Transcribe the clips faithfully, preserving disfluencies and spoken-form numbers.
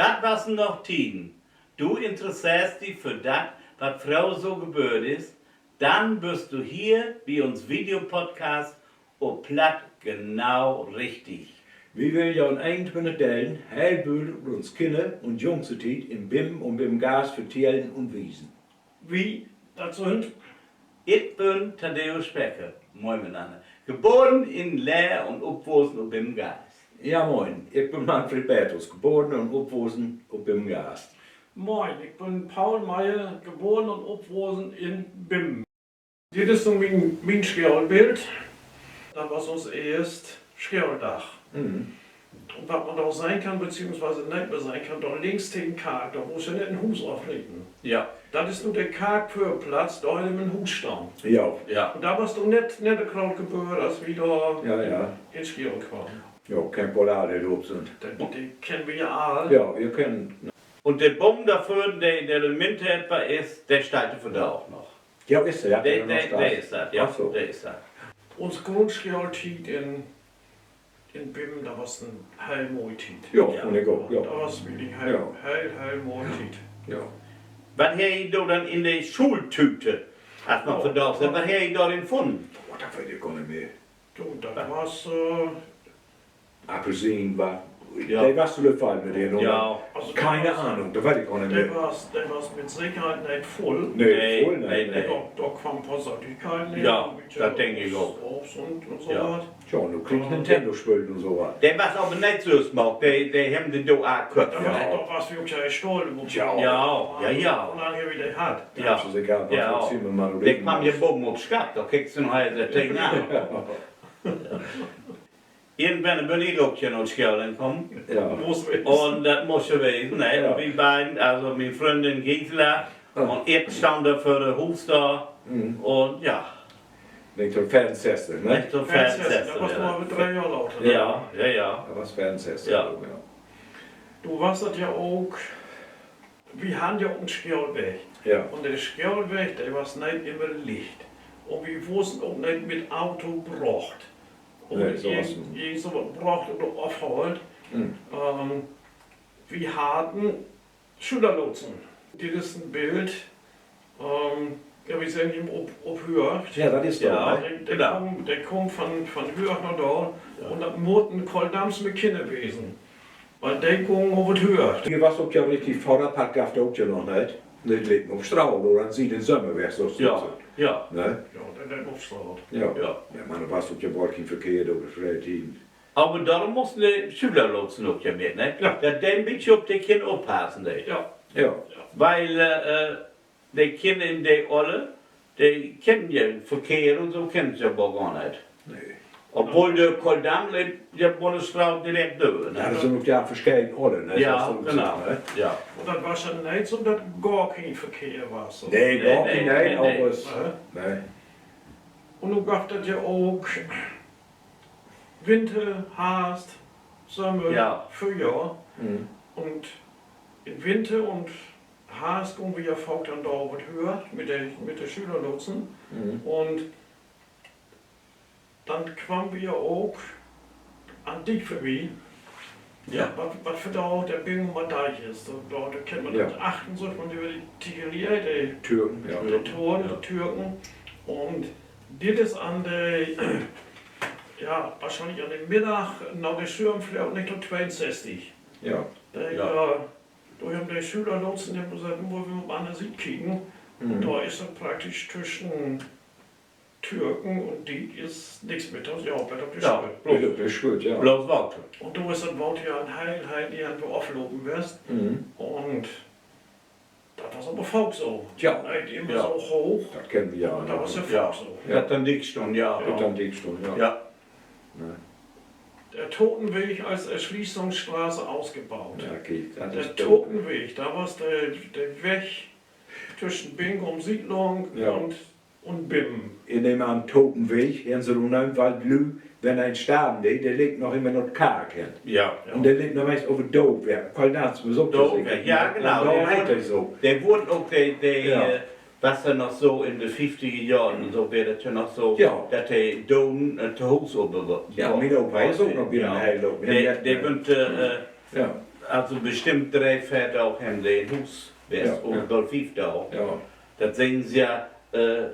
Dat wassen noch Tieden. Du interesseerst di för dat, wat fröher so geböört is? Dann büst du hier bi uns Videopodcast op Platt genau richtig. Wi willen jo in eenentwintig Delen heel bült ut uns Kinner- un Jungstiet in Bingum un Bingumgaste vertellen un wiesen. Wi, dat sünd: Ik bün Thaddäus Becker, moin mitnanner. Geboren in Leer un opwussen op Bingumgaste. Ja, moin. Ik bün Manfred Bertels, geboren un opwussen op Bingumgaste. Moin, ik bün Paul Meyer, geboren un opwussen in Bingum. Dit is nu mien, mien Schoolbild. Dat was uns eerst Schooldag. Un wat man dor sehn kann, beziehungsweise neet mehr sehn kann, dor links tegen Kark, dor, wo se nett en Huus afrieten. Dat is nu de Karkvörplatz, dor hett em en Huus stahn. Un dat was doch nett, nett en groot Gebäude, as wi dor in School kwamen. Jo, keen Polar, de dor op sünd. De, de kennen wi ja all. Jo, wi kennen. Un de Boom dorvör, de, de Minthepper is, de steiht vandaag noch. Ja, is de, ja, de, de is dat, ja, de is dat. Uns Grundschooltiet in, in Bingum, dat was en heel moi Tiet. Ja, finn ik ok, ja. Dat was wirklich heel, heel, heel moi Tiet. Wat harr ji do denn in de Schooltüüte, as man vandaag seggt, wat harr ji dor denn funnen? Oh, dat weet ik gor nich mehr. Du, dat was, äh, Appelsien, wat, de was to de Fall mit den, oder? Also, keen Ahnung, dat weet ik gor nich mehr. De was mit Sekerheit neet vull. Nee, vull neet, nee. Dor, dor kwamen en poor Söttigkeiten in, dat denk ik ok. Obst un, un so wat. Jo, nu kriggst Nintendo-Spööl un so wat. De was aver neet sülvst maakt, de, de hebben de dor köfft. Dor was wi ok ja stolt op. Ja, ja, ja. Wo lang hebbt wi de hatt? Ja, de kwamen ja boven op Schapp, dor kriggst du noch heel dat Ding an. Irgendwann bün ik ok hier na School kamen. Un dat muss ja wesen, ne? Un wi beiden, also mien Fründin Gisela un ik, stannen dor vör de Huus dor. Un ja. Negenteihnveerunsesstig, ne? Negenteihnveerunsesstig, ja. Ja, ja, ja. Dat was veerunsesstig, ja. Du, was dat ja ok, wi harrn ja ok en Schoolweg. Un de Schoolweg, de was neet immer licht. Un wi wurrn ok neet mit Auto brocht. Oder irgend so wat brocht oder ofhaalt. Wi harrn Schülerlotsen. Dit is en Bild, ja, wi sünd hier op, op Hööcht. Ja, dat is dor, ne? De, de kamen van, van Hööcht na dor. Un dat mutten Koldamsmer Kinner wesen. Wiel de gungen op de Hööcht. Hier was ok ja richtig, Fohrradpadd gaff dat ok ja noch neet. De lepen op Straat, oder an Siet in Sömmerweg, so, ne? Ja, de lepen op Straat. Ja, man, dor was ok ja woll keen Verkehr, dor was Freetieden. Aver dorüm mussen de Schülerlotsen ok ja mit, ne? Dat de en bietje op de Kinner oppassen dee. Wiel, äh, de Kinner in de Oller, de kennen ja Verkehr un so, kennen se ja woll gor neet. Obwohl de Koldam leep ja woll de Straat direkt dör, ne? Ja, dat sünd ok ja verscheden Oller, ne? Ja, genau. Un dat was ja neet so, dat gor keen Verkehr was, so. Nee, gor keen, nee, aver, ne? Un nu gaff dat ja ok Winter, Harvst, Sömmer, Fröhjohr. Un in Winter un Harvst gungen wi ja faak denn dor op Hööcht mit de, mit de Schülerlotsen. Un denn kwamen wi ja ok an Diek vörbi. Wat, wat vandaag de Bingumer Diek is. Dor, dor kennt man dat achtern, süht man över de Tigeree, de, de Toorn, de Türken. Un dit is an de, ja, wohrschienlich an de Middag na de Schirmflöög negenteihnveerunsesstig. De, dor hebben de Schülerlotsen, de hebbt seggt, nu wüllt wi op anner Siet kieken. Un dor is dat praktisch twüschen Türken un Diek is nix mehr, ja, bet op de Schööt. Bloots Water. Un dor is dat Water ja en heel, heel Enn aflopen west. Un dat was aver faak so. Neet immer so hooch. Dat kennen wi ja, dat was ja faak so. Dat denn Diek stunn, ja. De Totenweg als Erschließungsstraße ausgebaut. De Totenweg, dat was de, de Weg twüschen Bingum Siedlung un, un Bingum. In den Totenweg, in so 'n Lüüd, wenn een starven dee, de leep noch immer na de Kark hen. Un de leep noch meist över Doodweg. Koldamsmer, so, ja, genau. De wurrn ok, de, de, äh, was denn noch so in de fieftiger Johren un so, weer dat ja noch so, dat de Doden, äh, to Huus över, ja, mien Opa is ok noch bi de Heilung. De, de bünt, äh, Also bestimmt dree, veer Daag hebbt se in Huus west, oder woll fief Daag. Dat seggen se ja, äh,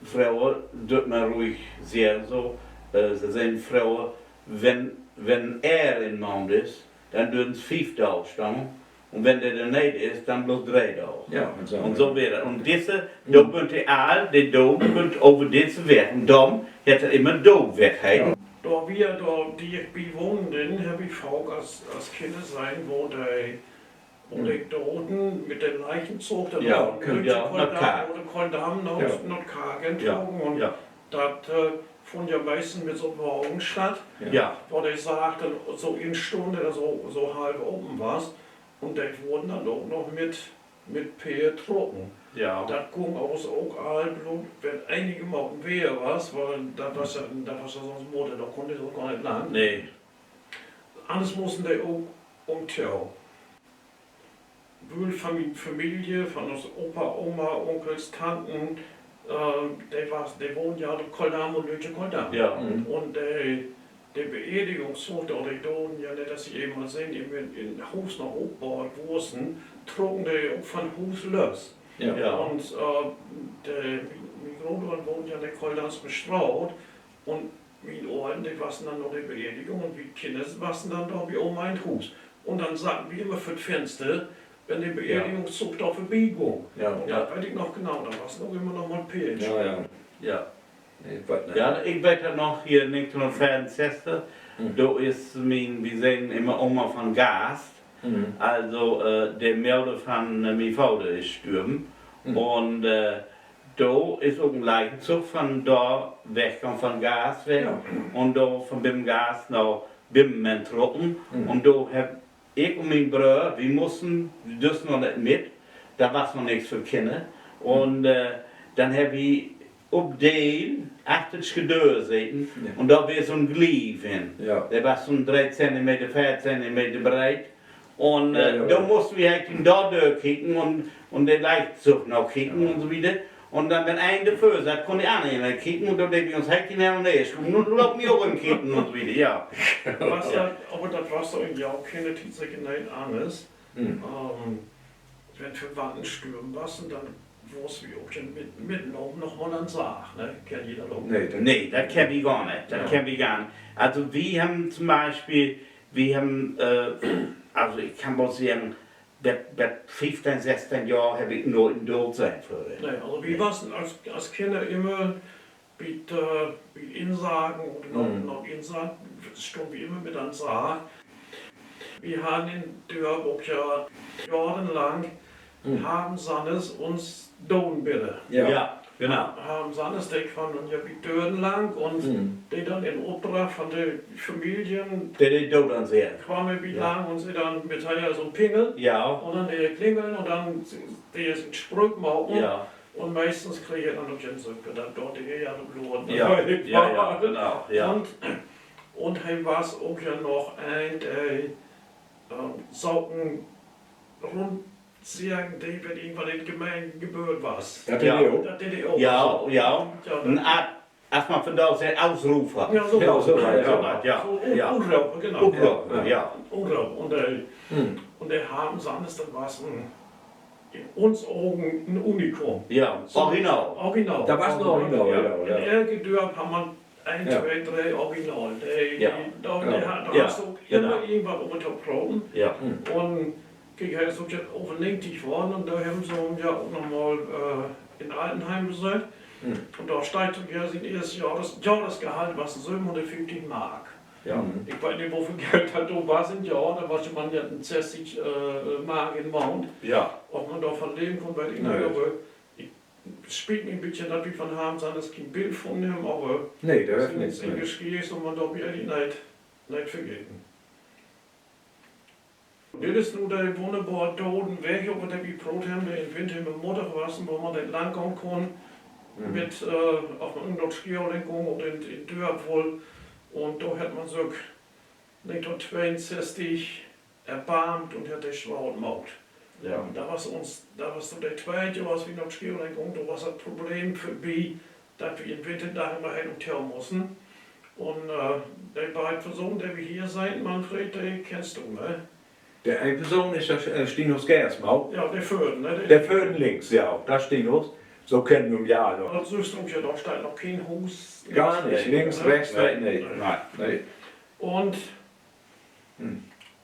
Froen, dörv man ruhig seggen so, äh, se seggen Froen, wenn, wenn ehr in Maand is, denn dörven se fief Daag stahn. Un wenn de denn neet is, denn bloots dree Daag. Un so weer dat. Un disse, dor bünt de all, de Doden bünt över disse Weg. Un dorüm hett dat immer Dodenweg heten. Dor wi dor dicht bi wahnen, denn hebb wi faak as, as Kinner sehn, wo de, wo de Doden mit de Leichenzug, de, ja, na Köln, na Köln-Damm, na, na Kark tragen. Un dat, äh, funn ja meistens mit so'n Wagen statt, wo de Sarg denn so instunn, so, so half open was. Un de wurrn denn ok noch mit, mit Peer trocken. Dat gung avers ok all bloot, wenn enigermaten Weer was, wiel dat was ja, dat was ja sünst Mudder, dor kunn de so gor neet lang. Anners mussen de ok ümto. Wiel van mien Familie, van uns Opa, Oma, Unkels, Tanten, äh, de was, de wahnen ja op Köln-Damm un Lüttje Köln-Damm. Un de, de Beerdigungszug, dor de Doden ja, net as se eenmal sehn, in, in Huus noch opboort wurrn, trocken de ok van Huus los. Un, äh, de, mien, mien Grootöllern wahnen ja in de Köln-Dammster Straat. Un mien Öllern, de wassen denn na de Beerdigung un wi Kinner wassen denn dor bi Oma in Huus. Un denn saten wi immer vör 't Finster, wenn de Beerdigungszug dor vörbigung. Un dat weet ik noch genau, dor wassen ok immer noch mal Peer. Ja, ik weet dat noch hier negenteihnhunnertveerunsesstig. Do is mien, wi seggen immer Oma van Gast. Also, äh, de Mudder van, äh, mien Vader is sturven. Un, äh, do is ok en Leichenzug van dor wegkamen, van Gast weg. Un do van binnen Gast na binnen men trocken. Un do hebb ik un mien Bröer, wi mussen, wi dörsten noch net mit. Dat was noch nix för Kinner. Un, äh, denn hebb wi op Deel achter 't Schedöör seten. Un dor weer so'n Gliev in. De was so'n dree Zentimeter, veer Zentimeter breet. Un, äh, dor mussen wi egentlich dor dörkieken un, un de Leichenzug nakieken un so wieder. Un denn, wenn een dorvör satt, kunn de anner nich mehr kieken un dor deed wi uns egentlich hen un her schuven. Nu laat mi ok ümkieken un so wieder, ja. Aver dat was doch in jo Kinnertiet seker neet anners. Wenn Verwandten sturven wassen, denn wurrst wi ok mit, mitnahmen noch mal an Sarg, ne? Kennt ji dat ok? Nee, dat kennt wi gor nich. Dat kennt wi gor nich. Also wi hebben to'n Bispeel, wi hebben, äh, also ik kann woll seggen, bet, bet fiefteihn, sessteihn Johr heff ik nooit en Dood sehn vörher. Nee, also wi wassen as, as Kinner immer bi, äh, bi Insargen oder na, na Insargen stunn wi immer mit an Sarg. Wi harrn in Dörp ok ja johrenlang Harm Sannes, uns Dodenbidder. Ja, genau. Harm Sannes, de kweem denn ja bi Dören lang un de denn in Opdrag van de Familien, de de Dood ansehn, kweem he bi lang un see denn mit, he harr so'n Pingel. Un denn de klingeln un denn de sien Spröök maken. Un meistens kreeg he denn ok en Söker, dat dor de Eer op Loren. Un, un he was ok ja noch een, de, äh, Saken rund seggen dee, wenn irgendwat in de Gemeen geböört was. Dat dee he ok. Ja, ja. En Aart, as man vandaag seggt, Ausrufer. Ja, so wat, ja. Utroper, genau. Utroper, ja. Un de, un de Harm Sannes, dat was en, in uns Ogen en Unikum. Original. Original. Dat was en Original, ja. In elke Dörp harr man een, twee, dree Original. De, de, dor harrst ok immer irgendwat över to proten. Un kiek, he is ok ja över negentig worrn un dor hebben se em ja ok noch mal, äh, in Altenheim besöcht. Un dor steiht ok ja sien eerst Johres-, Johresgehalt was sövenhunnertfieftig Mark. Ik weet nich, woveel Geld dat do was in Johr, dor was man ja sesstig, äh, Mark in Maand. Of man dor van leven kunn, weet ik nich, aver ik, spiet mi en beten, dat wi van Harm Sannes keen Bild funnen hebben, aver in Geschiedenis mutt man dor bi all neet, neet vergeten. Dit is nu de wunnerbore Dodenweg, över de wi proot hebben, de in Windham in Mudder wassen, wo man denn lang gahn kunn, mit, äh, of man na Schieaulden gung oder in, in Dörp wull. Un dor hett man sük negenteihnhunnerttweeunsesstig erbarmt un hett de Straat maakt. Dat was uns, dat was so de tweede Johr, as wi na Schieaulden gungen, dor was dat Problem vörbi, dat wi in Winterdagen immer hen un her mussen. Un, äh, de beid Personen, de wi hier sehn, Manfred, de kennst du, ne? De een Person is dat, äh, Stinus Gersmau. Ja, de vörn, ne? De vörn links, ja. Dat Stinus. So kennt man ja noch. Dat sühst du ja, dor steiht noch keen Huus. Gor nich. Links, rechts, nee, nee. Nee. Un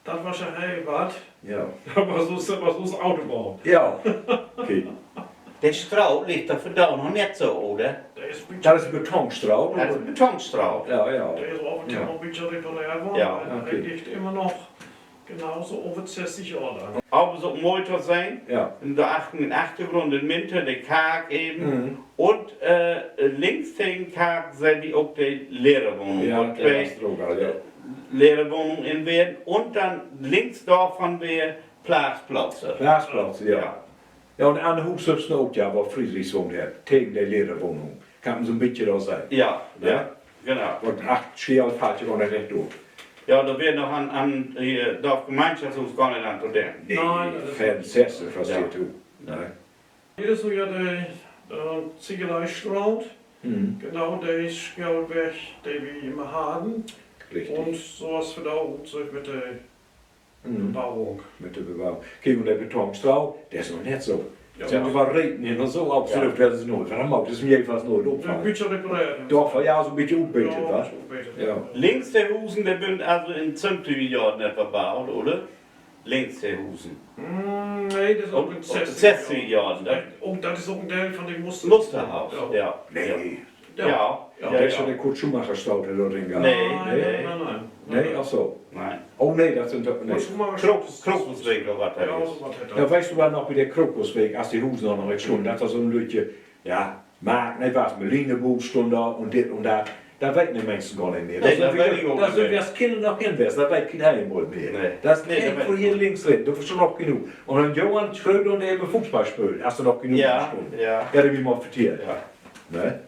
dat was ja heel wat. Ja. Dat was us, dat was us Autobahn. Ja. Okay. De Straat liggt dor vandaag noch net so, oder? Dat is Betonstraat. Dat is Betonstraat. Ja, ja. De is af un to mal en bietje repareert worrn, aver de liggt immer noch genau so, över sesstig Johr lang. Aver so moi to sehn. Ja. Un dor achtern in'n Achtergrund in Midde de Kark even. Un, äh, links tegen Kark seht ji ok de Lehrerwohnung, ja, wo twee Lehrerwohnungen in weren. Un denn links dorvon weer Plaagsplatz. Plaagsplatz, ja. Ja, un anner Huus sühst du ok, ja, wo Friedrichs wahnt hett, tegen de Lehrerwohnung. Kann man so 'n bietje dor sehn. Ja, genau. Un achter Schial fallt ja ok noch recht op. Ja, dor weer noch an, an, äh, Dorfgemeinschaftshuus gor nich an to denken. Nee, Franzesse versteht du. Nee. Hier is nu ja de, äh, Ziegeleistraat. Genau de Schielweg, de wi immer harrn. Richtig. Un so as wi dor ut sünd mit de Bebauung. Mit de Bebauung. Kiek, un de Betonstraat, de is noch net so. Ja, so överreten hier noch so absolut, dat is noch, wat maakt, dat is mi jedenfalls noch opfallen. Dorför, ja, so 'n bietje utbetet, wat? Links de Husen, de bünt also in twintiger Johren etwa baut, oder? Links de Husen. Nee, dat is ok in sesstiger Johren. Dat is ok en Deel von de Musterhaus, ja. Nee. Ja, de is ja de Kurt Schumacher Straat, de dor rin geiht. Nee, nee. Nee, ach so. Oh nee, dat sünd doch, nee. Krokusweek oder wat dat is. Ja, weetst du, wat noch bi de Krokusweek, as de Husen noch nich stunnen, dat dor so 'n lüttje, ja, Markt, nee, wat, Marlinebuud stunn dor un dit un dat. Dat weet de Minschen gor nich mehr. Dor sünd wi as Kinner noch hen west, dat weet keen een mehr. Dat is keen von hier links rin, dor is noch genoog. Un denn Johann Schröder un even Football speelt, as dor noch genoog stunn. Ja, de wi mal vertellt. Ne?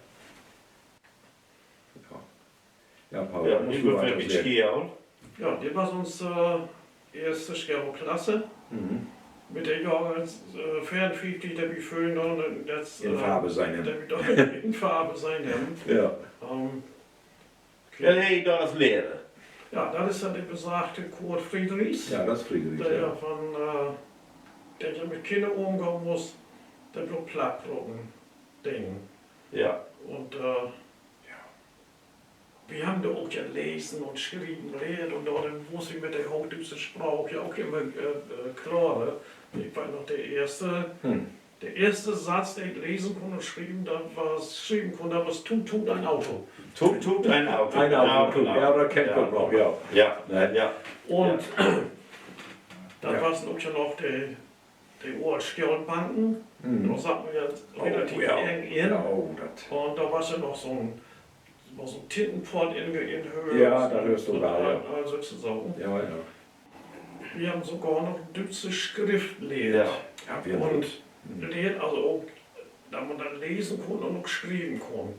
Ja, Paul, ja, mutt ik mal seggen. Ja, dit was uns, äh, eerste Scherver Klasse. Mit de Johrgangs, äh, veerenfieftig, de wi vörher noch, äh, in Farbe sehn hebbt. De wi dor in Farbe sehn hebbt. Ja. Hey, dor is Lehrer. Ja, dat is denn de besagte Kurt Friedrichs. Ja, dat is Friedrichs, de ja von, äh, de ja mit Kinner umgahn muss, de bloot Platt proten deen. Ja. Un, äh, wi hebbt dor ok ja lesen un schrieven lehrt un dor denn muss wi mit de hoochdüütsche Spraak ja ok immer, äh, äh, klarer. Ik weet noch, de eerste, de eerste Satz, den ik lesen kunn un schrieven, dat was, schrieven kunn, dat was: Toot, toot, een Auto. Toot, toot, een Auto. Een Auto, ja, dat kenn ik ok noch, ja. Un dat wassen ok ja noch de de ole Schoolbanken, dor satt man ja relativ eng in. Un dor was ja noch so'n, was so'n Tintenpott in, in Höhe. Ja, dat höörst du dor, ja. All sülke Saken. Wi hebbt sogor noch düütsche Schrift lehrt. Un lehrt also ok, dat man dat lesen kunn un ok schrieven kunn.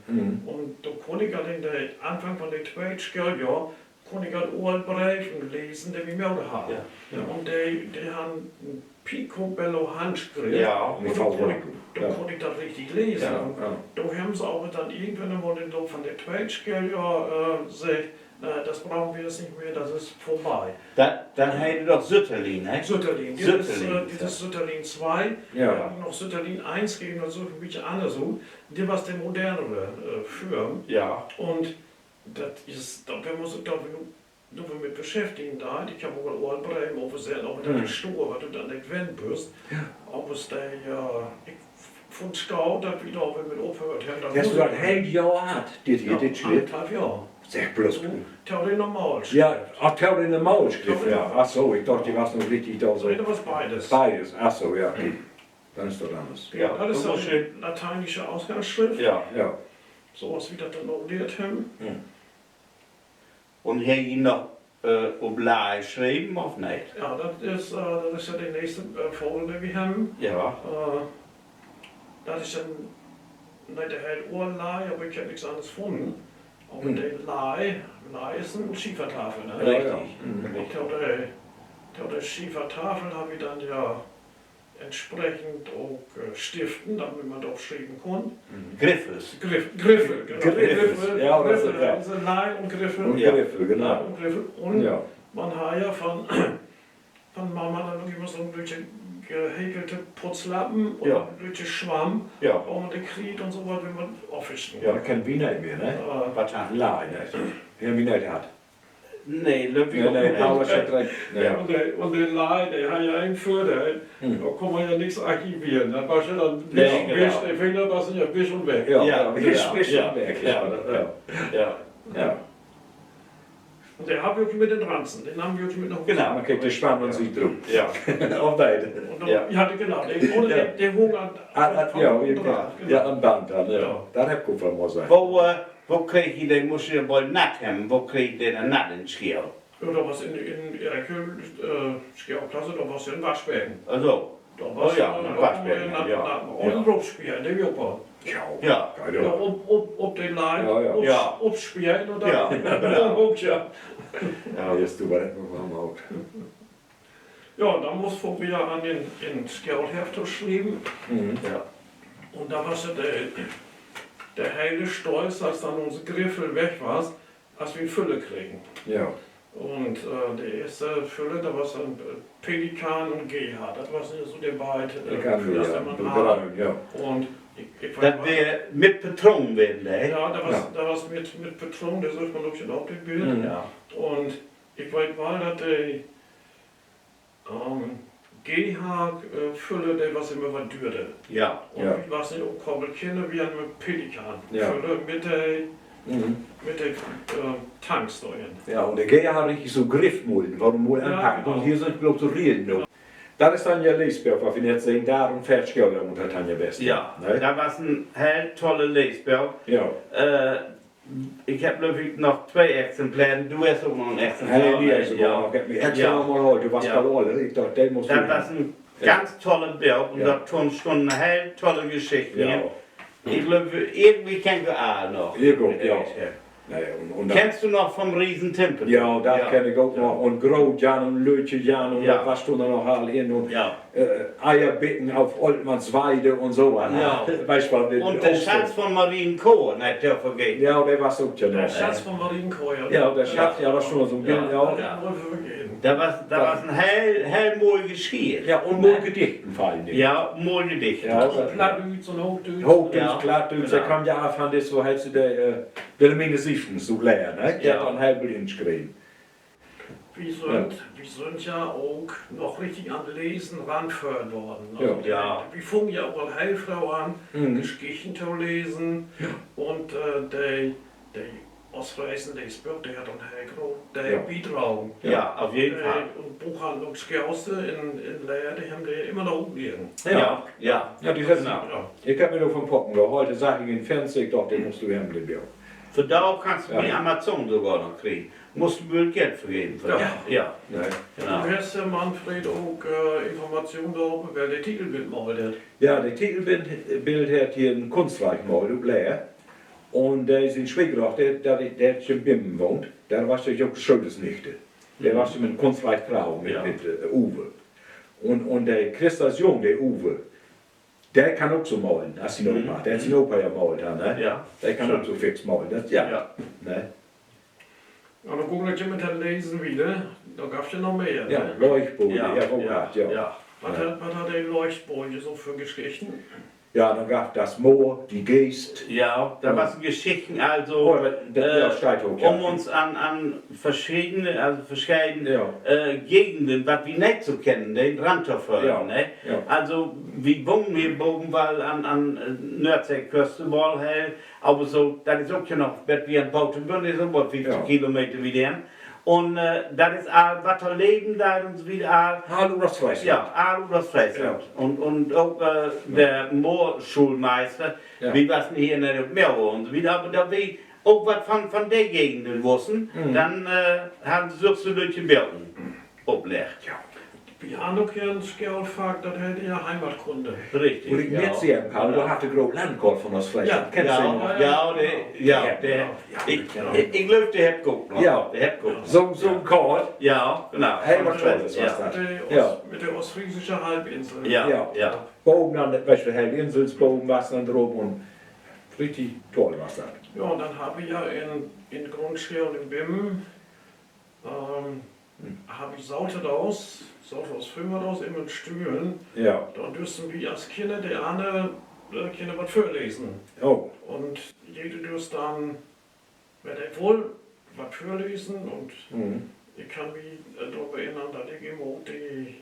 Un dor kunn ik al in de Anfang von de tweet Schooljohr kunn ik al oll Breven lesen, de wi Moder harr. Un de, de harr en Picobello Handschrift. Un dor kunn ik, dor kunn ik dat richtig lesen. Un dor hebbt se aver denn irgendwann mal in Loop von de tweet Schooljohr, äh, seggt: Nee, dat bruken wi nu nich mehr, dat is vörbei. Dat, dat heet doch Sütterlin, ne? Sütterlin. Dit is, äh, dit is Sütterlin twee. Wi hebbt noch Sütterlin eens geven, dat süggt en bietje anners ut. Dit was de modernere, äh, Form. Un dat is, dor, wenn man sik dor nu, nu mit beschäftigen deit, ik heff ok al oll Breven översett, aver dat is stuur, wat du denn nich wennt büst. Aver de, ja, ik funn 't schaad, dat wi dor weer mit ophöört hebbt. Hest du dat heel Johr hatt, dit hier, dit Schrift? Annerthalf Johr. Segg blots. To de normale Schrift. Ja, ach, to de normale Schrift, ja. Ach so, ik dach, de was noch richtig dor so. Nee, dat was beides. Beides, ach so, ja. Denn is dat anners. Ja, dat is de lateinische Utgangsschrift. Ja. So as wi dat denn ok lehrt hebbt. Un hebbt ji noch, äh, op Lei schreven, of nich? Ja, dat is, äh, dat is ja de nächste, äh, Vogel, de wi hebbt. Äh, dat is en, nee, de heet ok Lei, aver ik heff nix anners funnen. Aver de Lei, Lei is en Schiefertafel, ne? Richtig. To de, to de Schiefertafel hebbt wi denn ja entsprechend ok, äh, Stiften, dormit man dor schrieven kunn. Griffels. Griff-, Griffel, genau. Griffels, ja, oder so, ja. Griffel, also Lei un Griffel. Un Griffel, genau. Lei un Griffel. Un man harr ja von, van Mama denn ok jümmer so'n lüttje gehäkelte Putzlappen un lüttje Swamm, üm de Kriet un so wat, wenn man ofwischen. Ja, dat kennt wi neet mehr, ne? Wat Lei, ne? Wi hebbt wi neet hatt. Nee, löppt wi ok neet. Un de, un de Lei, de harr ja en Vördeel. Dor kunn man ja nix archiveren. Dat was ja denn wisch, wisch, de Fehler wassen ja wisch un weg. Ja, wisch, wisch un weg. Un de harr wi ok mit den Ranzen, den harr wi ok mit na Huus. Genau, okay, de spann man sik drop. Of beide. Ja, genau, de, de hung an, ja, an Band denn, ja. Dat hett goot, wenn man seggt. Wo, äh, wo kreeg ji de, musst ji woll natt hebben, wo kreeg ji de denn natt in Schier? Ja, dat was in, in, ja, ik, äh, Schier, Klasse, dat was ja en Waschbecken. Also, dor was ja en Waschbecken, ja. Un rupspielen, de wi ok mal. Ja, op, op, op de Lei, op, opspielen un denn ok, ja. Ja, jetzt du, wat hett man mal maakt. Ja, un denn musst wi wedder an den, in Schoolheft to schrieven. Un dor was de, de hele Stolz, as denn uns Griffel weg was, as wi en Füller kregen. Un, äh, de eerste Füller, dat was en, äh, Pelikan un Gerhard. Dat wassen ja so de beid, äh, Füllers, de man harr. Un ik, ik weet, dat weer mit Patroon ween, ne? Ja, dat was, dat was mit, mit Patroon, de süht man ok schon op dat Bild. Un ik weet woll, dat de, ähm, Gerhard, äh, Füller, de was jümmer wat dürer. Un wi wassen ok Koppelkinner, wi harrn en Pelikan Füller mit de, mit de, äh, Tanks dor in. Ja, un de Gerhard harr richtig so Griffmullen, wo du Mull anpacken, un hier sünd bloot so Rielen op. Dat is denn ja Leesbook, wat wi nett sehn, dor un veer Schöler mutt dat denn ja best, ne? Dat was en heel tolle Leesbook. Äh, ik hebb, glööv ik, noch twee Exemplaren. Du hest ok noch en Exemplar. He, de is ok noch. Ik hebb mi extra mal haalt, du wasst al olle. Ik dach, de musst du hebben. Dat was en ganz tolle Book un dor stunnen heel tolle Geschichten in. Ik glööv, irgendwie kennt wi all noch. Kennst du noch vom Riesen Timpen? Ja, dat kenn ik ok noch. Un Groot Jan un Lüttje Jan un wat stunn dor noch all in. Un, äh, Eierbicken auf Oltmannsweide un so wat, ne? Weetst wat, un de Schatz von Marienkohr, neet to vergeten. Ja, de was ok ja noch. De Schatz von Marienkohr, ja. Ja, de Schatz, ja, dat is schon so en Bild, ja. Dat was, dat was en heel, heel moi Geschicht. Ja, un moi Gedichten vör allen Dingen. Ja, moi Gedichten. Ja, Plattdüütsch un Hoochdüütsch. Hoochdüütsch, Plattdüütsch, dat kummt ja af an, dat is, so heet se, de, äh, Wilhelmine Siefkens, so leer, ne? De hett denn heel veel inschreven. Wi sünd, wi sünd ja ok noch richtig an Lesen ranföhrt worrn. Also, wi fungen ja ok al heel fröh an, Geschichten to lesen. Un, äh, de, de Oostfresen, de Spöök, de hett en heel groot Deel bidragen. Ja, op jeden Fall. Un Bookhandlung Scouse in, in Leer, de hebben de immer noch utliehen. Ja, ja. Ik hebb mi dor von Poppen geholt, de sach ik in Fernsehen, ik dach, de musst du hebben, de Book. Vandaag kannst du bi Amazon sogor noch kriegen. Musst du bloot Geld för geven. Ja. Du hest ja, Manfred, ok, äh, Information dorop, well de Titelbild maalt hett. Ja, de Titelbild, Bild hett hier en Kunstreich maalt, ut Leer. Un, äh, sien Swegerdochter, de, de hett in Bimmen wahnt. Dat was ja ok Schöters Nichte. De was ja mit Kunstreich traut, mit, mit, äh, Uwe. Un, un de Christas Jung, de Uwe, de kann ok so malen, as sien Opa. De hett sien Opa ja maalt, ne? De kann ok so fix malen. Dat, ja. Ne? Ja, denn geiht dat ja mit dat Lesen wieder. Dor gaff dat ja noch mehr, ne? Leuchtboy, ja, ok, ja. Wat hett, wat hett de Leuchtboy so för Geschichten? Ja, denn gaff dat Das Moor, Die Geest. Ja, dat was en Geschichten, also, äh, üm uns an, an verschedene, also verscheden, äh, Gegenden, wat wi neet so kennen, de rantoföhren, ne? Also, wi wohnen hier boven wall an, an, äh, Noordseeküst, wall heel, aver so, dat is ok ja noch, bet wi an Boot bünt, is ok mal fieftig Kilometer wi denn. Un, äh, dat is all, wat to leven deit un so wieder, all, all ut Oostfreesland. Ja, all ut Oostfreesland. Un, un ok, äh, de Moorschoolmeister, wi wassen hier neet op Moor un so wieder, aver dor wi ok wat von, von de Gegenden wussen, denn, äh, harrn se sük so lüttje Boken opleggt. Wi harrn ok hier en Schoolfach, dat heet ja Heimatkunde. Richtig. Wo ik nett seggen kann, dor hett de grote Landkaart von Oostfreesland, kennst du noch? Ja, de, ja, de, ik, ik glööv, de hebb ik ok noch. De hebb ik ok noch. So, so'n Kaart. Ja, genau. Heimatkunde was dat. Mit de oostfreesische Halbinsel. Ja, ja. Boven an, weetst du, Halbinsels, boven was denn drop un richtig toll was dat. Ja, un denn harrn wi ja in, in Grundschool in Bimmen, ähm, harrn wi Saterdags, So, as fröher, dor was immer Stühlen. Ja. Dor dürsten wi as Kinner de anner, äh, Kinner wat vörlesen. Oh. Un jeder dürst denn, wenn he wull, wat vörlesen. Un ik kann mi, äh, dorop erinnern, dat ik immer ok de,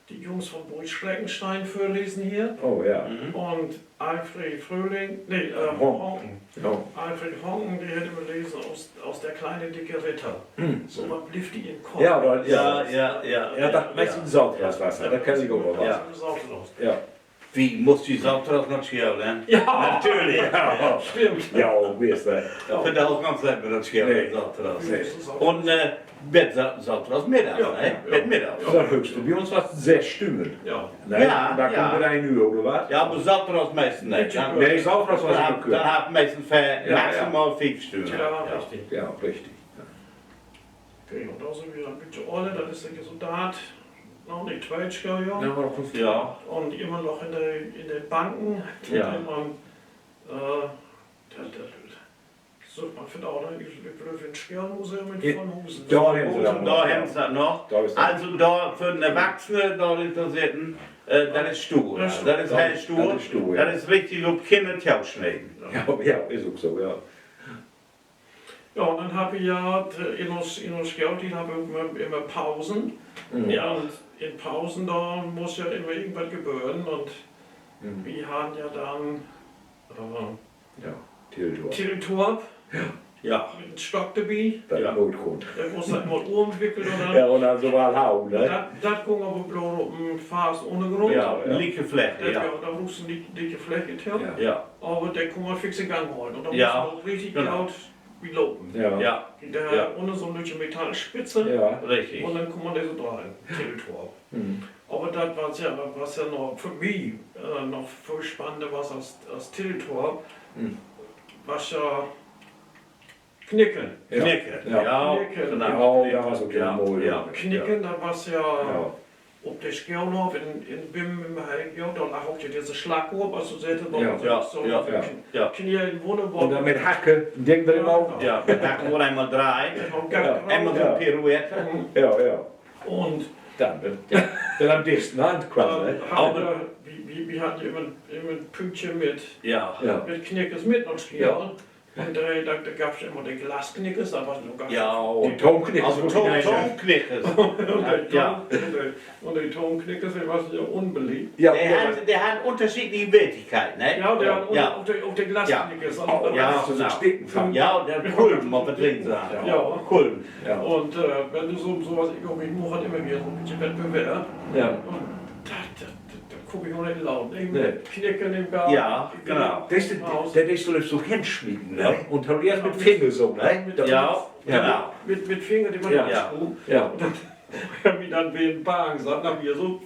de Jungs von Boris Schreckenstein vörlesen heer. Oh, ja. Mhm. Un Alfred Fröhling, nee, äh, Honken. Honken. Ja. Alfred Honken, de hett immer lesen aus, aus Der kleine dicke Ritter. So wat blifft di in Kopp. Ja, dat is, ja, ja, ja, ja, dat meist in Saterdagswasser, dat kenn ik ok noch. Ja. Saterdags. Ja. Wi musst wi saterdags na School, ne? Ja. Natürlich. Ja. Stimmt. Ja, ok, wi is dat. För de Hochkant sett wi dat School saterdags. Un, äh, bet sa-, saterdags middags, ne? Bet middags. Dat hööchste bi uns was söss Stünnen. Ja. Ne? Ja, un dor kummt wi denn nu, oder wat? Ja, aver saterdags meistens nich. Nee, saterdags was dat ok, denn harr wi meistens för maximal fief Stünnen. Ja, richtig. Ja, richtig. Okay, un dor sünd wi en beten oller, dat is denn so dat, noch nich, tweet Schooljohr. Ja. Un immer noch in de, in de Banken, de man, äh, dat, dat süht man vandaag, ne? Ik glööv, in Schoolmuseum in Vonhusen. Dor hebben se dat noch. Also dor för den Erwachsenen, dor in to sitten, äh, dat is stuur. Dat is heel stuur. Dat is richtig op Kinner tosneden. Ja, ja, is ok so, ja. Ja, un denn harrn wi ja, äh, in uns, in uns Schooltiet harrn wi immer, immer Pausen. Ja. Un in Pausen, dor muss ja immer irgendwat gebören. Un wi harrn ja denn, äh, Tilltorp. Tilltorp. Ja. Mit en Stock dorbi. Dat Nootgrund. Dor wurr dat mal ümwickelt un denn, ja, un denn so wat hauen, ne? Dat, dat gung aver bloot op en fasten Ünnergrund. Ja, ja. Lieke Fläche, ja. Dor wussen de, de Fläche to. Ja. Aver de kunn man fix in Gang holen. Un dor muss man ok richtig goot bi lopen. Ja. Ja. Dor harr ünner so'n lüttje Metallspitze. Ja. Richtig. Un denn kunn man de so dreihen. Tilltorp. Aver dat was ja, dat was ja noch för mi, äh, noch völ spannender was as, as Tilltorp, was ja Knicken. Ja. Knicken, ja. Knicken. Ja, dat was ok ja moi. Knicken, dat was ja op de Schoolhoff in, in Bingum, dor lag ok ja disse Slagkoop, as du seggst, so, so, ja, Knie in Wunnerbock. Un denn mit Hacke, Ding drin ok. Ja, mit Hacke un eenmal dreihen. Eenmal so'n Pirouette. Ja, ja. Un denn, ja, denn an'n dichtsten an quasi, ne? Aver wi, wi, wi harrn ja immer, immer en Püttje mit, mit Knickers mit na School. Un dor, dor, dor gaff dat immer de Glasknickers, dat was noch gor nich. Ja, un de Tonknickers. Also Ton-, Tonknickers. Un de Ton-, un de, un de Tonknickers, de wassen ja unbeliebt. Ja, de harrn, de harrn ünnerscheedliche Wertigkeit, ne? Ja, de harrn ok de, ok de Glasknickers. Also, ja, genau. Ja, de Kulm, mutt man drinken seggen. Ja. Kulm. Ja. Un, äh, wenn du so, so wat, ik, ik much halt immer weer so'n beten Wettbewerb. Ja. Un dat, dat, dat, dat kumm ik noch nich laten, ne? Mit Knicken in Ball. Ja, genau. Dat is, dat is so, so hensmieten, ne? Un toeerst mit Finger so, ne? Ja, genau. Mit, mit Finger, de man ja. Ja. Un denn, wenn wi denn weer in Bank saten, denn harrn wi so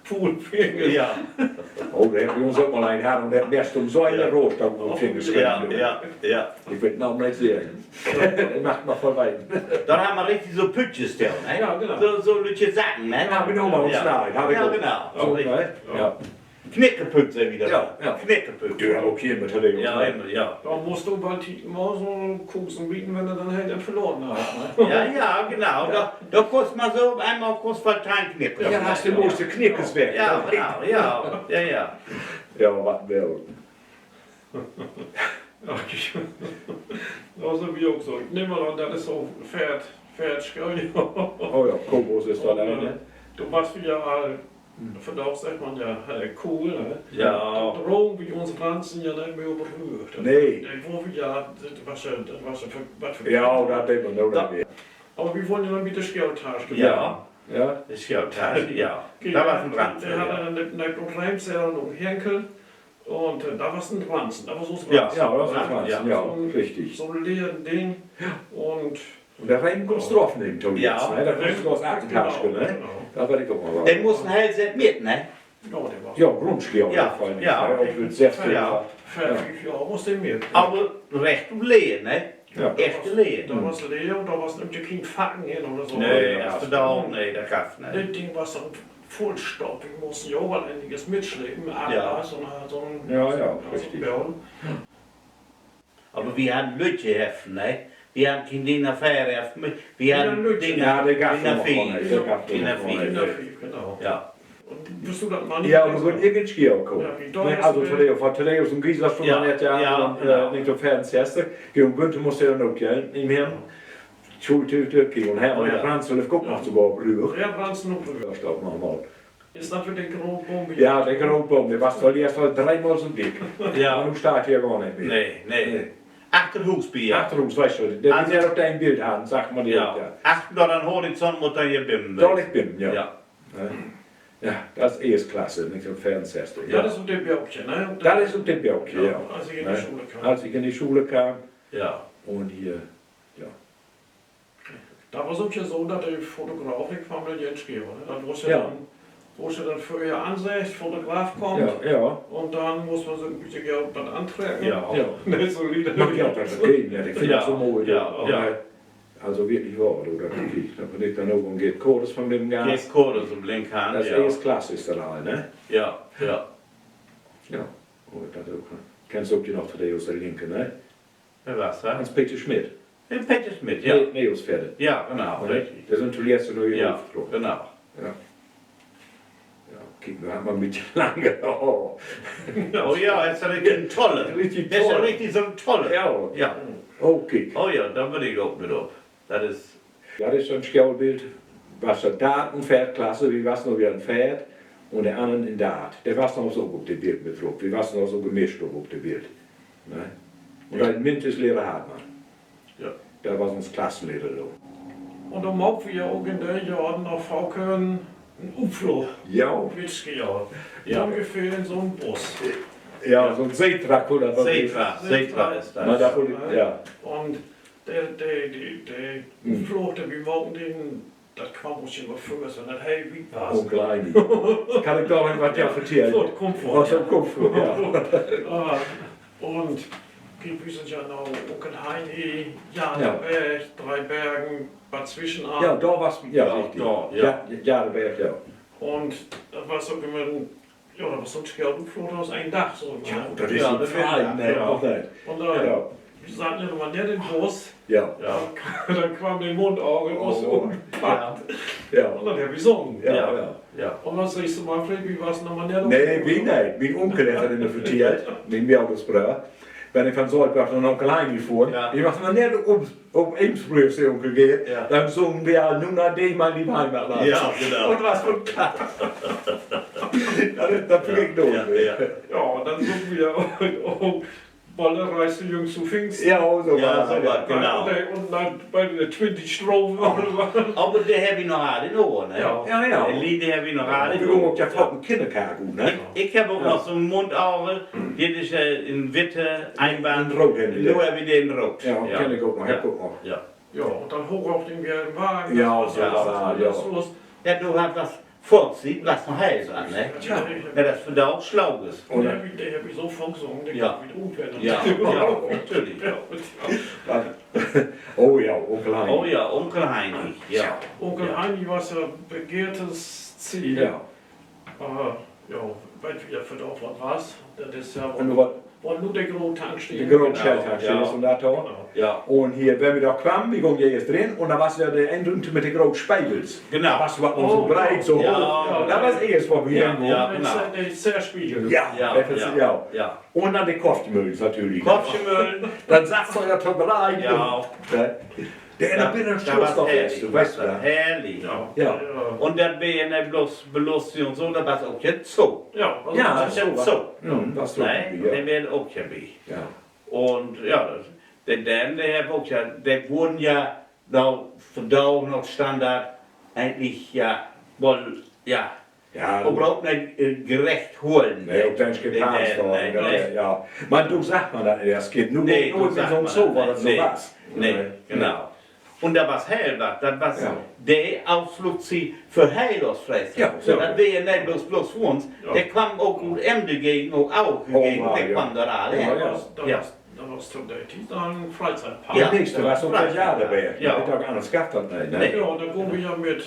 Poolfingers. Ja. Oh, dor hebbt wi uns ok mal een hatt un dat meist üm so een Rohr, dor wo Fingers. Ja, ja, ja. Ik will Namen nich seggen. De mag man verweten. Dor harr man richtig so Püttjes dor, ne? Ja, genau. So, so lüttje Sacken, ne? Ja, genau, so, ne? Knickepütt, seggt wi dor. Ja, ja. Knickepütt. De harr ok hier mit, ja, immer, ja. Dor musst du bald mal so Kusen bieten, wenn du denn heel verloren hest, ne? Ja, ja, genau. Dor, dor kunn man so eenmal kunn man teihn Knickers. Ja, hest du, musst du Knickers weg. Ja, genau, ja, ja, ja. Ja, wat well. Ach, dor sünd wi ok so. Ik nehm mal an, dat is so veert-, veertig Johr. Oh ja, Kobus is dor, ne? Do was wi ja al, vandaag seggt man ja, äh, cool, ne? Ja. Dor drogen wi uns Ranzen ja nich mehr op de Rügg. Nee. Dat, wo wi ja, dat was ja, dat was ja för, wat för, ja, dat weet man ok nich mehr. Aver wi wullen ja noch mit de Schooltasch. Ja. Ja. De Schooltasch, ja. Dat was en Ranzen, de harr denn, de, de, de Reems, de harr noch en Henkel. Un, äh, dat was en Ranzen, dat was so'n Ranzen. Ja, dat was en Ranzen, ja, richtig. So'n, so'n ledern Ding. Un, un de Reem kunn man ok nehmen, Tobias, ne? Dat kunn man ok as Aktentasch, ne? Genau. Dat weet ik ok noch. De mussten heel sett mit, ne? Ja, de was, ja, Grundschool, ja, vör allen Dingen, ne? Veer, fief Johr musst de mit. Aver recht ut Leer, ne? Ja. Echte Leer. Dat was Leer un dor was nämlich keen Facken in oder so. Nee, dat gaff dat nich. Dat Ding was denn vullstoppig, musst ja ok al eniges mitslepen, aver so'n, so'n, ja, ja, so'n richtig. Aver wi harrn lüttje Heften, ne? Wi harrn keen DIN A veer, wi harrn Dinger, ja, de gaff dat noch gor nich, de gaff dat noch gor nich. DIN A veer, genau. Ja. Un büst du dat mal nich, ja, un dor wurr ik in Skier kamen. Also, Thaddeus, Thaddeus un Gisa, ja, ja, genau. Nich so veerunsösstig. Geh un Günther musst du denn ok, ja, nich mehr. Schuultüüt, kiek, un Hermann Ransel hett ok noch sogor Brüder. Ja, Ransel un Brüder. Dat is ok noch mal. Is dat weer de grote Boom? Ja, de grote Boom, de was al eerst al dreemal so dick. Ja. Un nu steiht he gor nich mehr. Nee, nee. Achter Huus bi, ja. Achter Huus, weetst du, de, de wi dor op dat Bild harrn, sag mal, de, ja. Achter dor an Horizont mutt dat hier binnen wesen. Dor liggt binnen, ja. Ja. Ja, dat is Eerstklasse, nich so veerunsösstig. Dat is ok de Bökje, ne? Dat is ok de Bökje, ja. As ik in de Schule kaam. As ik in de Schule kaam. Ja. Un hier, ja. Dat was ok ja so, dat de Fotograf, de kweem denn hier in Skier, ne? Dat was ja denn, was ja denn vörher anseggt, Fotograf kummt. Ja, ja. Un denn muss man sik en beten, ja, wat antrecken. Ja. Nich so lieder. Man, ja, dat is, ik finn dat so moi, ja. Also wirklich wohr, du, dat, dat bün ik denn ok, un Gerd Cordes von den Gast. Gerd Cordes un Blinkhan, dat is ja Eerstklasse, is dat all, ne? Ja, ja. Ja. Oh, dat ok, kennst ok de noch, de ut de Linke, ne? Wer was dat? Hans-Peter Schmidt. De Peter Schmidt, ja. Nee, nee, us Vetter. Ja, genau, richtig. De sünd toletzt nu hier rövertrocken. Genau. Ja. Ja, kiek, nu harrn wi en beten lange Hoor. Oh ja, is ja richtig en Tolle. Richtig Tolle. Is ja richtig so'n Tolle. Ja. Ja. Oh, kiek. Oh ja, dor bün ik ok mit op. Dat is, dat is so'n Schoolbild. Was dat, Dart un Veertklasse, wi wassen ok weer in Veert un de annern in Dart. De wassen ok op de Bild mit rop. Wi wassen ok gemischt op, op de Bild. Ne? Un denn Mintes Lehrer Hartmann. Ja. Dat was uns Klassenlehrer, so. Un denn maakt wi ja ok in de Johren noch faken en Utfloog. Ja. Mit Ski, ja. Ungefähr in so'n Bus. Ja, so'n Setra oder wat. Setra, Setra is dat. Man dat, ja. Un de, de, de, de Utfloog, de wi maakten, de, dat kwamm us jümmer vör, as wenn dat heel wiet was. Onkel Heini. Kann ik dor noch wat vertellen? Vör, kummt vör, ja. Vör, kummt vör, ja. Un kiek, wi sünd ja na Onkel Heini, Jadeberg, Drei Bergen, Bad Zwischenahn. Ja, dor was, ja, richtig. Dor, ja. Ja, Jadeberg, ja. Un dat was ok jümmer en, ja, dat was so'n Schoolutfloog, dat was een Dag so, ne? Ja, dat is en Verein, ne? Un dor, wi saten ja noch man nett in Bus. Ja. Denn kwamm de Mundargel us un packt. Ja. Un denn hebbt wi sungen. Ja, ja. Un wat seggst du, Manfred, wi wassen noch man nett? Nee, wi nich. Mien Unkel hett dat jümmer vertellt, mien Broder. Wenn ik van Soltbach na Onkel Heini fohr, wi wassen noch nett op, op Eemsbrügge, seggt Onkel Gerd, denn sungen wi al: Nu na de, mein lieb Heimatland. Ja, genau. Un wat för en Klapp. Dat is, dat finn ik doof. Ja, ja. Ja, un denn sungen wi ja ok: Bolle reist du jüngst to Pingsten. Ja, so wat, genau. Un denn bi de twintig Strophen oder wat. Aver de hebb wi noch all in Ohren, ne? Ja, ja. De Leder hebb wi noch all in Ohren. Wi gahn ok ja faken Kinnerkark ut, ne? Ik, ik heff ok noch so'n Mundargel, dit is, äh, en witte Eenband. Nu hebb wi de in Root. Ja, kenn ik ok noch, heff ik ok noch. Ja, un denn Hoch auf den gelben Wagen, ja, dat was so, ja. Ja, du hest wat Volkslied, wat noch heel an, ne? Ja. Ja, dat is vandaag Slagers. De hebb ik, de hebb ik so faken sungen, de kann ik nich utwennig. Ja, natürlich. Oh ja, Onkel Heini. Oh ja, Onkel Heini, ja. Onkel Heini was ja begehrtes Ziel. Ja. Aver, ja, weet wi ja vandaag, wat was. Dat is ja, wo nu de grote Tankstell, de grote Shell-Tankstell is un dat dor. Ja. Un hier, wenn wi dor kwamen, wi gungen ja eerst rin un dor was ja de een Ruumte mit de grote Spegels. Genau. Was wat nu so breet, so hooch. Dat was eerst, wo wi rin gungen. De Zerspiegel. Ja, ja. Un denn de Koffmöhlens natürlich. Koffmöhlens. Denn satt se dor to dreien. Ja. De, de, dor binnen Slott, dor was, du weetst dat. Herrlich. Ja. Un dat weer nich blots Belustigung un so, dat was ok jetzt so. Ja, so was dat. Nee, de weer ok ja bi. Un ja, de, denn, de hebbt ok ja, de wurrn ja, na, vandaag noch Standard, egentlich ja woll, ja, överhaupt nich gerecht holen. Nee, ok denn keen Pass, ne? Ja. Man do sach man dat as Kind nu ok nich so, wo dat so was. Nee, genau. Un dat was heel wat, dat was de Utfloog för heel Oostfreesland. Dat weer ja nich blots, blots för uns. De kwamen ok ut Emden Gegend, ok Aue Gegend, de kwamen dor all her. Dat was to de Tiet en Freizeitpark. Ja, nix, dat was ok de Jadeberg. Ja, dat gaff dat nich, ne? Ja, un denn gungen wi ja mit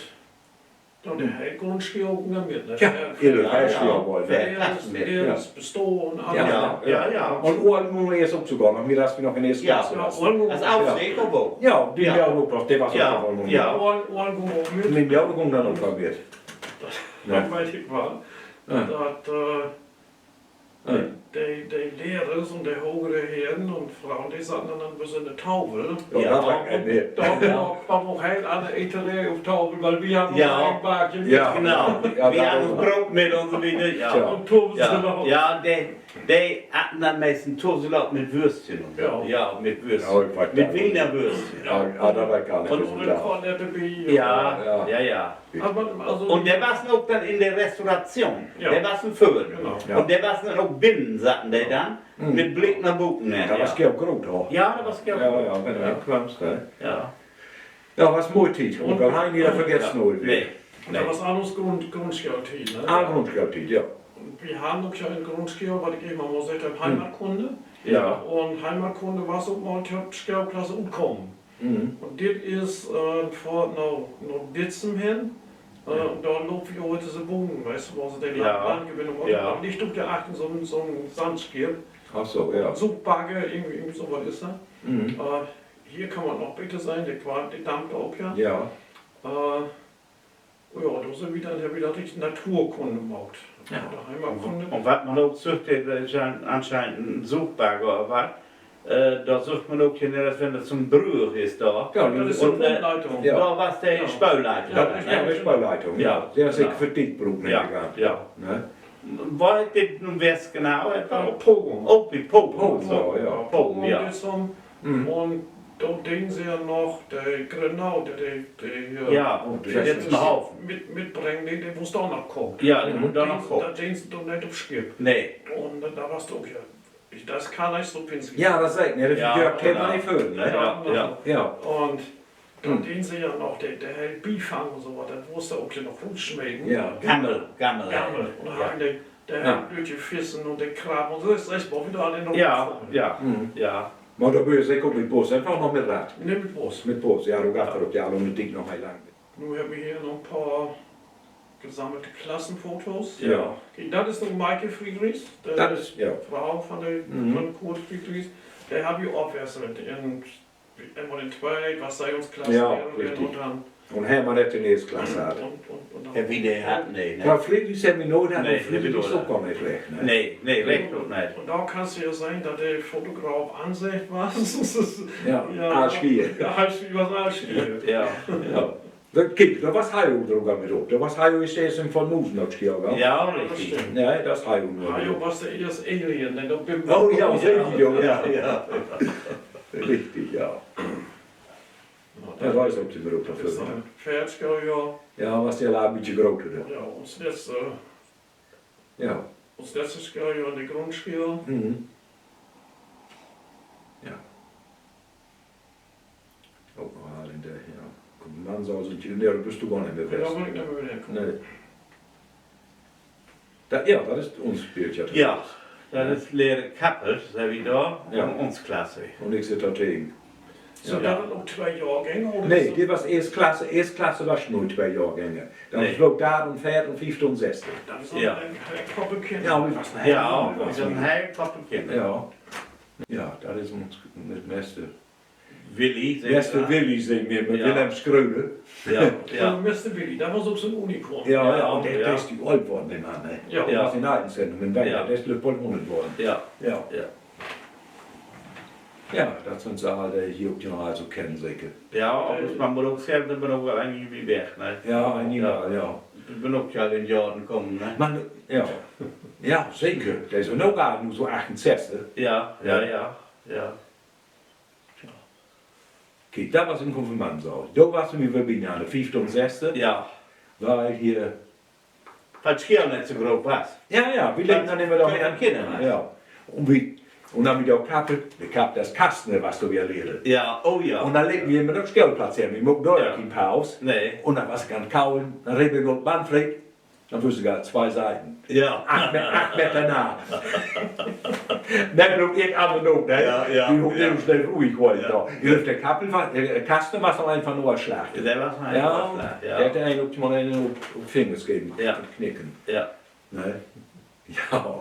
Ja, de hele Grundschool ok noch mit, ne? Ja, de hele Grundschool ok mit. Eerst, Eerst, Tweede, Drüdde, Oolmoe is ok sogor noch mit, as wi noch in eerste Klasse was. Oolmoe, ja, de Oolmoe ok noch, de was ok noch. Oolmoe, Oolmoe ok mit. Mien Moder gung denn ok mal mit. Dat weet ik woll. Dat, äh, de, de Lehrers un de hogere Heren un Froen, de satten denn blots in de Tafel. Dor weer ok heel anner Eterie op Tafel, wiel wi harrn ok en Backje mit. Genau. Wi harrn ok Broot mit un so wieder, ja. Un Toast. Ja, de, de aten denn meistens Toast mit Würstchen un so. Ja, mit Würstchen. Mit Wiener Würstchen. Ja, dat weet ik gor nich. Un Kornett dorbi. Ja, ja, ja. Un de wassen ok denn in de Restauration. De wassen vörn. Un de wassen denn ok binnen, satten de denn mit Blick na buten. Dat was ok groot, hor. Ja, dat was ok groot. Ja, was moi Tiet. Un dat harr ik nie vergessen, nee. Dat was an us Grund-, Grundschooltiet, ne? An Grundschooltiet, ja. Wi harrn ok ja in Grundschool, wat ik even mal seggt heff, Heimatkunde. Un Heimatkunde was ok mal to Schoolklasse utkamen. Un dit is, äh, Fohrt na, na Ditzum hen. Dor loop wi över disse Bohnen, weetst du, wo se de Landgewinnung maakt. Dor liggt ok ja achtern so'n, so'n Sandskeet. Ach so, ja. Suchbagger, irgendwie, irgendwie so wat is dat. Äh, hier kann man noch beter sehn, de Qualm, de dampt ok, ja. Ja, dor sünd wi denn, hebbt wi denn richtig Naturkunde maakt. Un wat man ok süht, dat is ja anscheinend en Suchbagger oder wat. Äh, dor süht man ok hier, dat wenn dat so'n Brügg is dor. Ja, dat is de Spöölleitung. Dor was de Spöölleitung. Dat is de Spöölleitung, ja. De is seker för Diekbrook, ne? Wo ik dit nu wees genau, ok bi Pogum, ja. Pogum, ja. Un dor deen se ja noch de Grenau, de, de, de, ja, mit, mitbrengen, de, de muss dor noch kamen. Ja, de mutt dor noch kamen. Dat deen se doch nich op Schipp. Nee. Un dor was ok, ja, dat kann ik so pinseln. Ja, dat segg ik, ne? Dat is ja, kann man nich föhlen, ne? Ja. Un dor deen se ja noch de, de hele Bifang un so wat, dat wurr dor ok ja noch rutsmeten. Ja, Gammel, Gammel. Gammel. Un dor harrn de, de hele Lüttje Fissen un de Krabben un so, is echt mal wieder an den Hof. Ja, ja. Man dor bün ik seker ok mit Bus, eenfach noch mit Rad. Nee, mit Bus. Mit Bus, ja, dor gaff dat ok ja noch mit Diek noch heel lang. Nu hebbt wi hier noch en poor gesammelte Klassenfotos. Ja. Dat is nu Maike Friedrichs, de Fro van de, van Kurt Friedrichs. De harr wi opwesselt in, eenmal in twee, was se uns Klassenlehrerin un denn, un Hermann hett de eerste Klasse hatt. Un, un, un denn, Herr Wiene hett, nee, ne? Ja, Friedrichs hebbt wi nooit hatt, nee, un Friedrichs is ok gor nich weg, ne? Nee, nee, recht ok nich. Un dor kannst du ja sehn, dat de Fotograf anseggt was. Ja, Arsch hier. Ja, Arsch hier, was Arsch hier. Ja. Kiek, dor was Hajo drüber mit op. Dor was Hajo eerst in von Musen op Ski, oder? Ja, richtig. Nee, dat is Hajo nu. Hajo was de eerste Alien, denn dor bün ik, oh ja, ja, ja. Richtig, ja. Ja, dor is ok de Mutter för. Veertig Johr. Ja, was de al en bietje groter, ja. Ja, uns letzte, ja, uns letzte Schooljohr in de Grundschool. Ja. Ok noch all in de, ja. Kumm, man so sünd de, nee, dor büst du gor nich mehr west. Dor bün ik nich mehr west. Nee. Dat, ja, dat is uns Bildje. Ja, dat is Lehrer Kappes, segg ik dor, un uns Klasse. Un ik sitt dor tegen. Sünd dat denn ok twee Johrgänge, oder? Nee, de was eerste Klasse, eerste Klasse was nu twee Johrgänge. Dat is ok derde un veerde un fiefte un seste. Dat is en Koppel Kinner. Ja, wi was en, ja, wi was en heel Koppel Kinner. Ja. Ja, dat is uns, de Mester Willi, segg ik, Mester Willi, segg ik, mit Wilhelm Schröder. Ja, ja. Mester Willi, dat was ok so'n Unikum. Ja, ja, un de is ok oolt worrn, de Mann, ne? Ja. De was in Altenszentrum in Weimar, de is, glööv ik, bold hunnert worrn. Ja. Ja. Ja, dat sünd so all de, de hier ok noch all so kennen, seker. Ja, aver man mutt ok seggen, dat bün ok al eenige bi weg, ne? Ja, eenige, ja. Bün ok al in Johren kamen, ne? Man, ja. Ja, seker. De sünd ok all nu so achtunsesstig. Ja, ja, ja, ja. Kiek, dat was in Konfirmandensaal. Dor wassen wi weer binanner, fiefte un seste. Ja. Wiel hier, wiel Schiel net so groot was. Ja, ja, wi legen denn immer noch mehr an Kinner, ne? Ja. Un wi, un denn wi dor Kappe, de Kapp des Kastners was dor weer Lehrer. Ja, oh ja. Un denn legen wi immer noch Schoolplatz her. Wi mutten dor ja kien Paus. Nee. Un denn was ik an Kaulen, denn reep ik op Manfred. Denn wüss ik al twee Seiten. Ja. Acht Me-, acht Meter na. Denn bloot ik an de Noot, ne? Ja, ja, ja. Wi wurrn so snell ruhig, hoor ik dor. Ja. Hier is de Kappel, wa-, äh, Kasten was noch eenfach nur Slag. De was noch eenfach Slag, ja. De hett een ok mal een op, op Fingers geven, ja, op Knicken. Ja. Ne? Ja.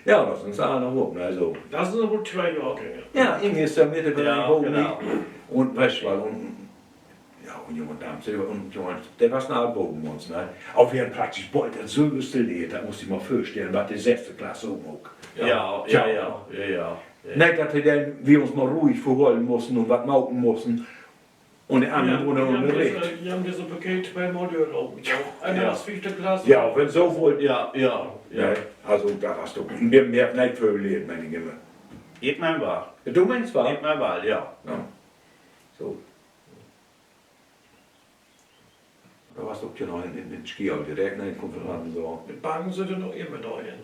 Ja, dat sünd se all noch op, ne, so. Dat sünd woll twee Johr Gäng. Ja, irgendwie is dor mit de Boden. Ja, genau. Un weetst du wat, un Ja, un Junge, Damen, un Junge, dat was na boven uns, ne? Aver wi harrn praktisch bold dat sülvste Leed, dat musst du di mal vörstellen, wat de seste Klass ok maakt. Ja, ja, ja, ja, ja. Neet, dat he denn, wi uns mal ruhig verhollen mussen un wat maken mussen. Un de annern wurrn ünnerricht. Wi harrn disse Paket tweemal dörlopen, ja. Eenmal as fiefte Klass. Ja, wenn so woll. Ja, ja, ja. Ne? Also, dat was doch, wi harrn neet vööl lehrt, meen ik immer. Ik meen woll. Du meenst woll? Ik meen woll, ja. Ja. So. Dor was ok ja noch in, in, in Skiau, direkt na de Konfirmanden so. De Banken sünd noch immer dor in.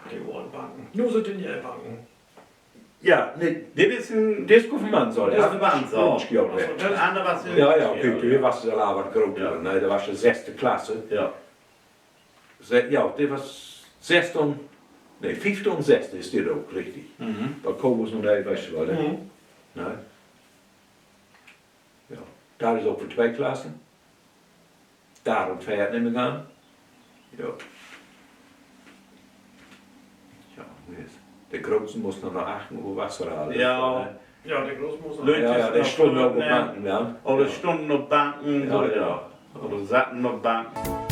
De olen Banken. Nu sünd de ne'e Banken. Ja, nee, dit is en, dit is Konfirmandensaal. Dit is Konfirmandensaal. Ja, ja, okay, dor was dat al wat groter. Nee, dat was de seste Klasse. Ja. Se-, ja, de was seste, nee, fiefte un seste is dit ok, richtig. Wat Kobus nu de, weetst du woll, ne? Nee. Ja, dat is ok för twee Klassen. Derde un veerde, nehm ik an. Ja. Ja, Mist. De Groten mussen noch na achttein Uhr Wasser halen. Ja. Ja, de Groten mussen. Ja, ja, de stunnen ok op Banken, ja. Oder stunnen op Banken, so, ja. Oder satten op Banken.